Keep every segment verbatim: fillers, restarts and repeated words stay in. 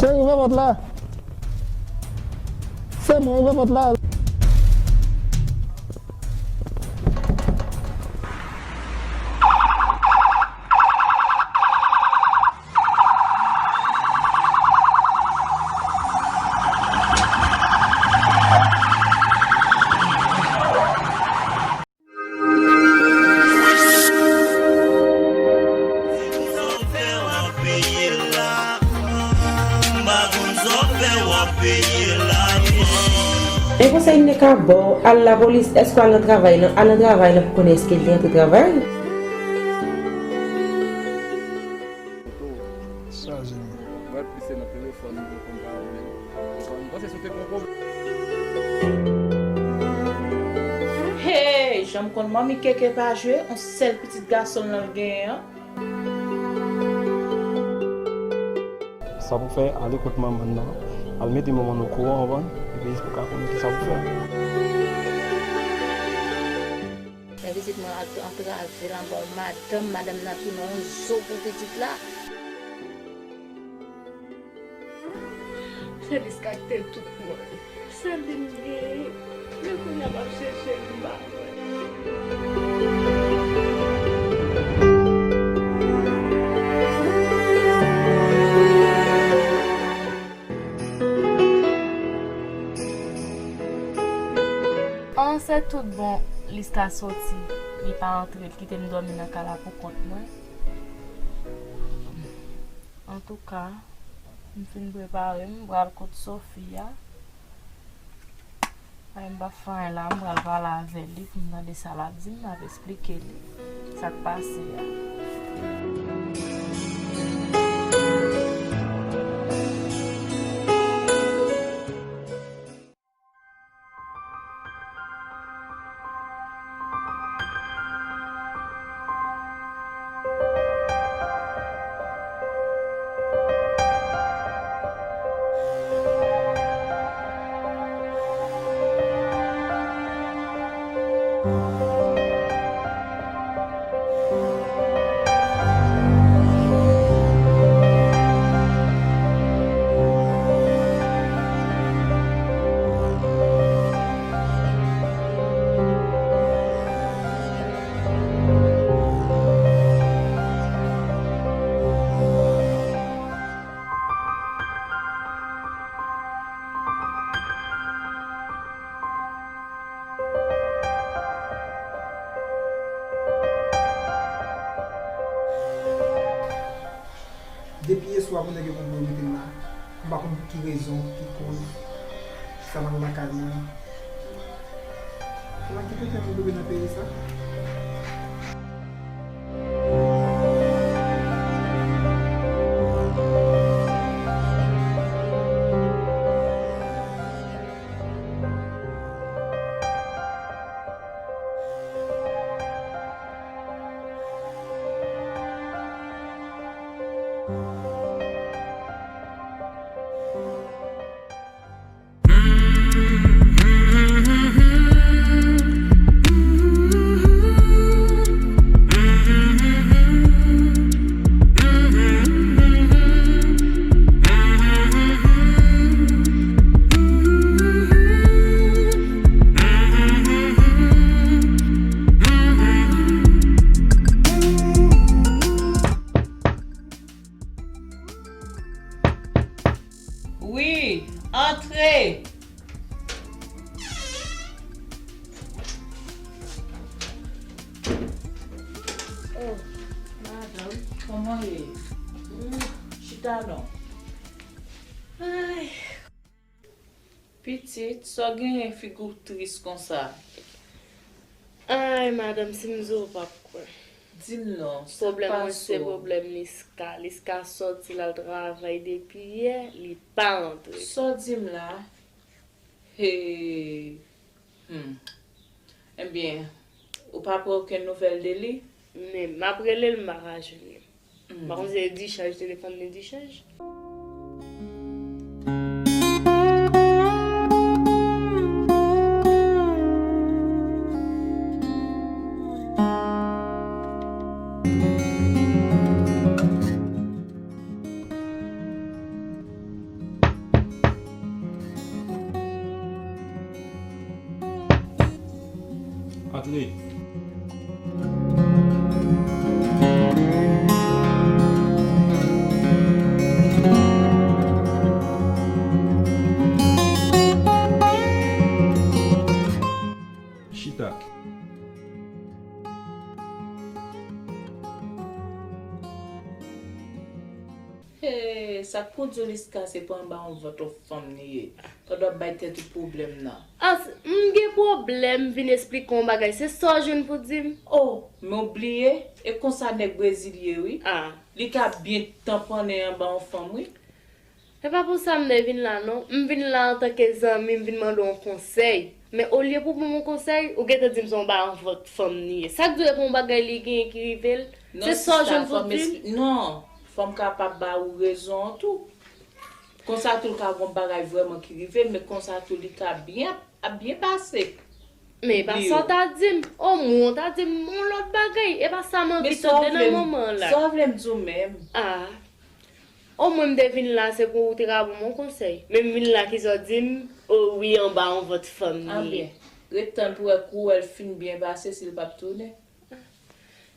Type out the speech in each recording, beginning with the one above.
Cheri, ouvè pòt la. Se mwen, ouvè pòt la. Men konsèy m te ka ba w, al lapolis, èske w al nan travay lan? Al nan travay lan pou konnen èske l te antre travay. Chaje m. Mwen plis se nan telefòn m konn pa wè. Bon, m panse si w te gen yon pwoblèm. Hey, jan m konn manmi Keke pa jwe, yon sèl pitit gason l lan l genyen an. Sa pou fè, ale kot manman l nan, al mete manman l okouran, w konprann? Epi ou ka konnen kisa pou fè. Men pitit mwen ant-, antrave l anba yon madanm, madanm nan tounen yon zo pou pitit la. Se Liska ki te tout mwen. Se li m genyen. Men kounye a m ap chèche li m pa jwenn. An, se tout bon, Liska soti, li pa antre, l kite m dòmi nan kay la pou kont mwen. Antouka, m fin prepare m, m pral kot Sofia. Ay, m p ap fè anyen la, m pral pale avè li pou m tande sa l ap di m, m ap esplike li sa k pase a. Depi yèswa pou nèg yo konprann mete m la, m pa konn pou ki rezon, pou ki koz, sa m ap lakay mwen. Ala ki kote mwen rive nan peyi sa. Wi, antre! Oh, madanm, kòman ye? Hmm, chita non. Ay. Pitit, sa w genyen figi w tris konsa? Ay, madanm, si m di w, w p ap kwè. Di m non, sa k pase w? Pwoblèm mwen se pwoblèm Liska. Liska sòti, l al travay depi yè, li pa rantre. Sa w di m la? Hey. Hmm. Ebyen, ou pa pran okenn nouvèl de li? Men, m ap rele l, m pa ka jwenn li. M pa konn si se dichaj, telefòn li dichaj. Antre. Chita. Hey, sa k pou di w Liska se pa anba yon vant yon fanm li ye? Pandan w ap bay tèt ou pwoblèm nan. As, m gen pwoblèm, m vin esplike w yon bagay. Se sa w jwenn pou di m? Oh, men w bliye? E konsa nèg Brezil ye, wi. Ah. Li ka byen tanpannen anba yon fanm, wi. E pa pou sa m te vin la, non. M vin la antanke zanmi, m vin mande w yon konsèy. Men olye pou ban m yon konsèy, ou gentan di m se yon ba yon vant fanm li ye. Sa k di w e pa yon bagay li genyen ki rive l? Se sa w jwenn pou di m? Non, fò m kapab ba ou rezon an tou. Konsa tou l ka gen yon bagay vrèman ki rive l, men konsa tou li ka byen, ap byen pase. Men e pa sa w ta di m. Omwen w ta di m yon lòt bagay. E pa sa m anvi tande nan moman an la. Sa w vle m di w menm? Ah. Omwen m te vin la, se pou ou te ka ban m yon konsèy. Men m vin la, kisa w di m? O wi, anba yon vant fanm li ye. Anben, ret tann pou wè kou w wè l fin byen pase, si l p ap tounen.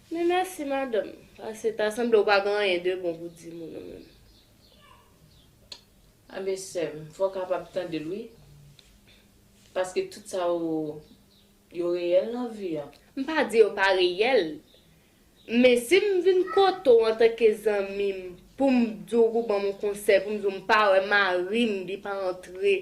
Men mèsi, madanm. Paske ta sanble ou pa gen anyen de bon pou di m, ou non, menm. Anben, sè m, fò w kapab tande l, wi. Paske tout sa yo, yo reyèl nan vi a. M pa di yo pa reyèl. Men si m vin kote w antanke zanmi m, pou m di w pou ban m yon konsèy, pou m di w m pa wè mari m, li pa antre,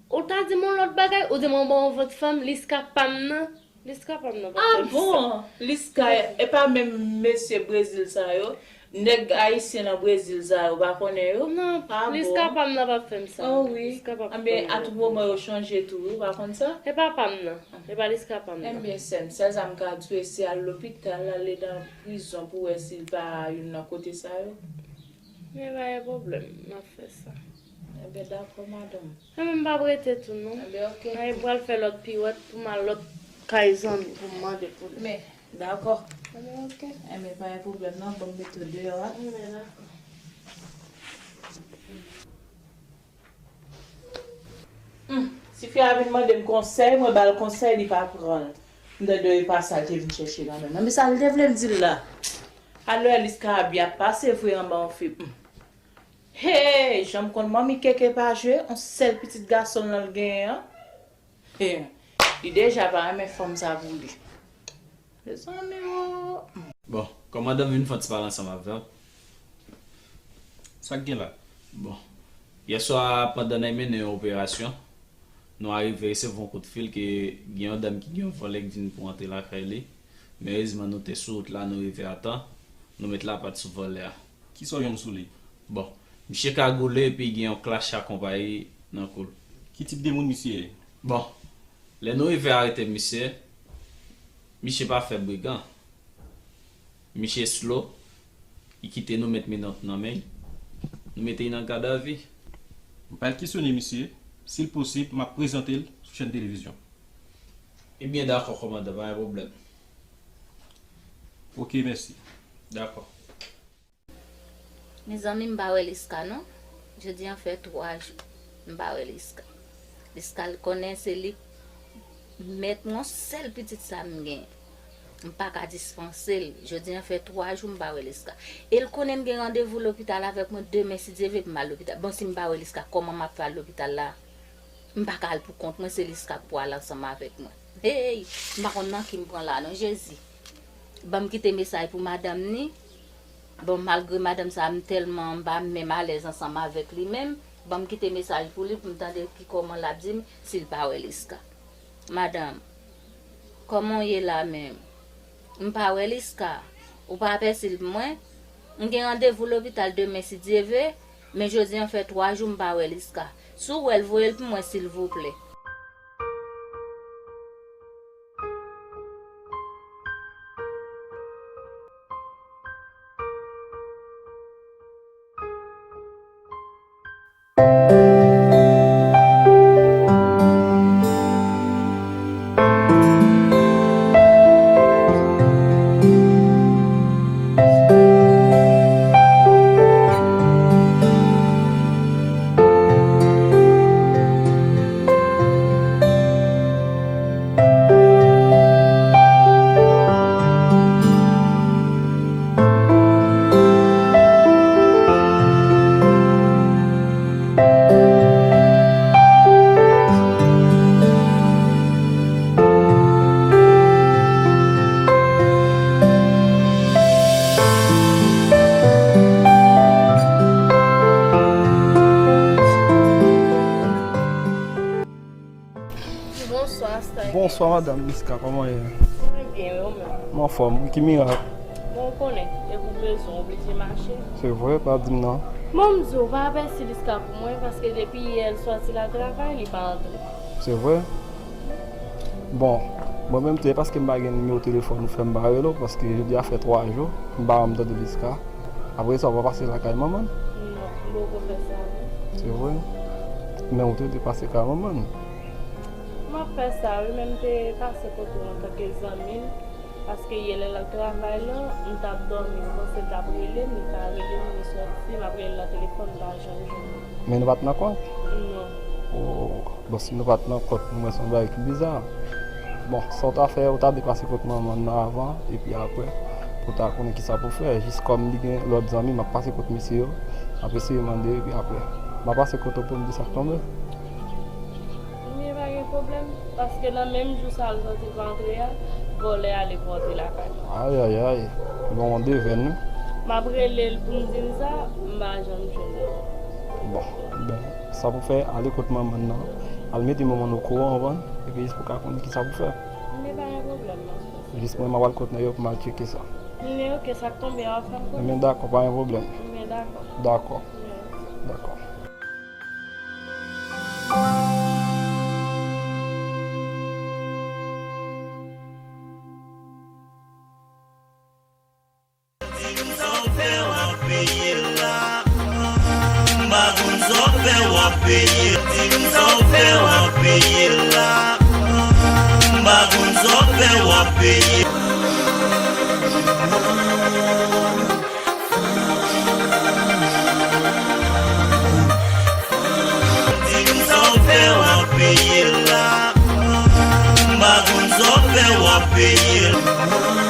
ou ta di m yon lòt bagay, ou di m anba yon vant fanm, Liska pa m nan, Liska pa m nan p ap fè m sa. Ah bon? Liska, e pa menm mesye Brezil sa yo? Nèg ayisyen nan Brezil sa yo, ou pa konnen yo? Non, Liska pa m nan p ap fè m sa. Oh wi. Liska p ap fè m nan. Anben, a tout moman yo chanje tou, wi, ou pa konn sa? E pa pa m nan. E pa Liska pa m nan. Enben, sè m, sèl sa m ka di w, se al lopital, ale nan prizon pou wè si l pa youn nan kote sa yo. Men pa gen pwoblèm, m ap fè sa. Enben, dakò, madanm. Enben, m p ap rete tou, non. Enben, oke. Mwen pral fè lòt piwèt pou m al lòt kay zanmi pou m mande pou li. Men, dakò. Enben, oke. Enben, pa gen pwoblèm, non, ban m mete w deyò a. Enben, dakò. Hmm, tifi a vin mande m konsèy, mwen ba l konsèy, li pa pran l. M tande e pa sa l te vin chèche la menm. Nan men sa l te vle m di l la. Alò, Liska byen ap pase vre anba yon fi. Hmm. Hey, jan m konn manmi Keke pa jwe, yon sèl pitit gason l nan l genyen an. Hey, li deja pa renmen fanm sa pou li. Mezanmi o. Bon, kòmandan m vin fè yon ti pale ansanm avè w. Sa k gen la? Bon, yèswa pandan n ap mennen yon operasyon, nou arive resevwa yon kout fil ke gen yon dam ki gen yon vòlè k vin pou antre lakay li. Men erezman nou te sou wout la, nou rive a tan, nou met lapat sou vòlè a. Kisa w jwenn sou li? Bon, misye kagoule epi gen yon klach akonpaye nan kou l. Ki tip de moun misye ye? Bon, lè nou rive arete misye, misye pa fè brigan. Misye slow, li kite nou met menòt nan men l. Nou mete l nan gadavi. M pral kesyone misye, si l posib, m ap prezante l sou chèn televizyon. Ebyen, dakò, kòmandan, pa gen pwoblèm. Oke, mèsi. Dakò. Mezanmi, m pa wè Liska non. Jodi a fè twa jou m pa wè Liska. Liska, l konnen se li k mèt yon sèl pitit sa m gen. M pa ka dispanse l. Jodi a fè twa jou m pa wè Liska. E l konnen m gen randevou lopital avèk mwen demen, si Dye vle, pou m al lopital. Bon, si m pa wè Liska, kòman m ap fè al lopital la? M pa ka al pou kont mwen, se Liska k pou al ansanm avèk mwen. Hey! M pa konn nan ki m pran la non, Jezi. Ban m kite mesaj pou madanm ni. Bon, malgre madanm sa, m tèlman m pa menm alèz ansanm avèk li menm. Ban m kite mesaj pou li, pou m tande ki kòman l ap di m, si l pa wè Liska. Madanm, kòman w ye la menm? M pa wè Liska. Ou pa pèse l pou mwen? M gen randevou lopital demen, si Dye vle, men jodi a fè twa jou m pa wè Liska. Si w wè l, voye l pou mwen, silvouplè. Bonswa, Starkey. Bonswa, madanm Liska, kòman w ye? Mwen byen, e ou menm? Mwen anfòm, wi, ki mirak? Bon, ou konnen, depi w bezwen, w oblije mache. Se vre, pa di m non. Bon, m di w, pa apèsi Liska pou mwen, paske depi yè l sòti l al travay, li pa antre. Se vre? Bon, mwen menm tou, e paske m pa gen nimewo telefòn ou fè m pa rele w, paske jodi a fè twa jou, m pa janm tande Liska. Apre sa, w pa pase lakay manman l? Non, m poko fè sa, non. Se vre? Men ou te dwe pase kay manman l. M ap fè sa, wi, men m te pase kote w antanke zanmi l, paske yè lè l al travay lan, m t ap dòmi, m panse l t ap rele m, li pa rele m, li sòti, m ap rele l nan telefòn, m pa janm jwenn li. Men nou pa t nan kont? Non. Oh, bon, si nou pa t nan kont, mwen se yon bagay ki biza. Bon, sa w ta fè, ou ta dwe pase kot manman nan avan, epi apre, pou w ta konnen kisa pou w fè. Jis kòm li gen lòt zanmi, m ap pase kot mesye yo, m ap eseye mande, epi apre, m ap pase kot ou pou m di sa k tonbe. Men pa gen pwoblèm, paske nan menm jou sa l sòti pou antre a, vòlè a ale pou antre lakay mwen. Ayayay, bon, yon devèn, wi. M ap rele l pou m di l sa, m pa janm jwenn li. Bon, ben, sa pou fè, ale kot manman nan, al mete manman nan okouran, w konprann, epi jis pou ka konnen kisa pou fè. Men pa gen pwoblèm, non. Jis mwen, m ap al kot nèg yo pou m al tcheke sa. Men ok, sa k tonbe a, w ap fè m konnen. Men dakò, pa gen pwoblèm. Men dakò. Dakò. Yes. Dakò. Di m sa w fè w ap peye l la. M pa konn sa w fè w ap peye. Di m sa w fè w ap peye l la. M pa konn sa w fè w ap peye. Di m sa w fè w ap peye l la. M pa konn sa w fè w ap peye l.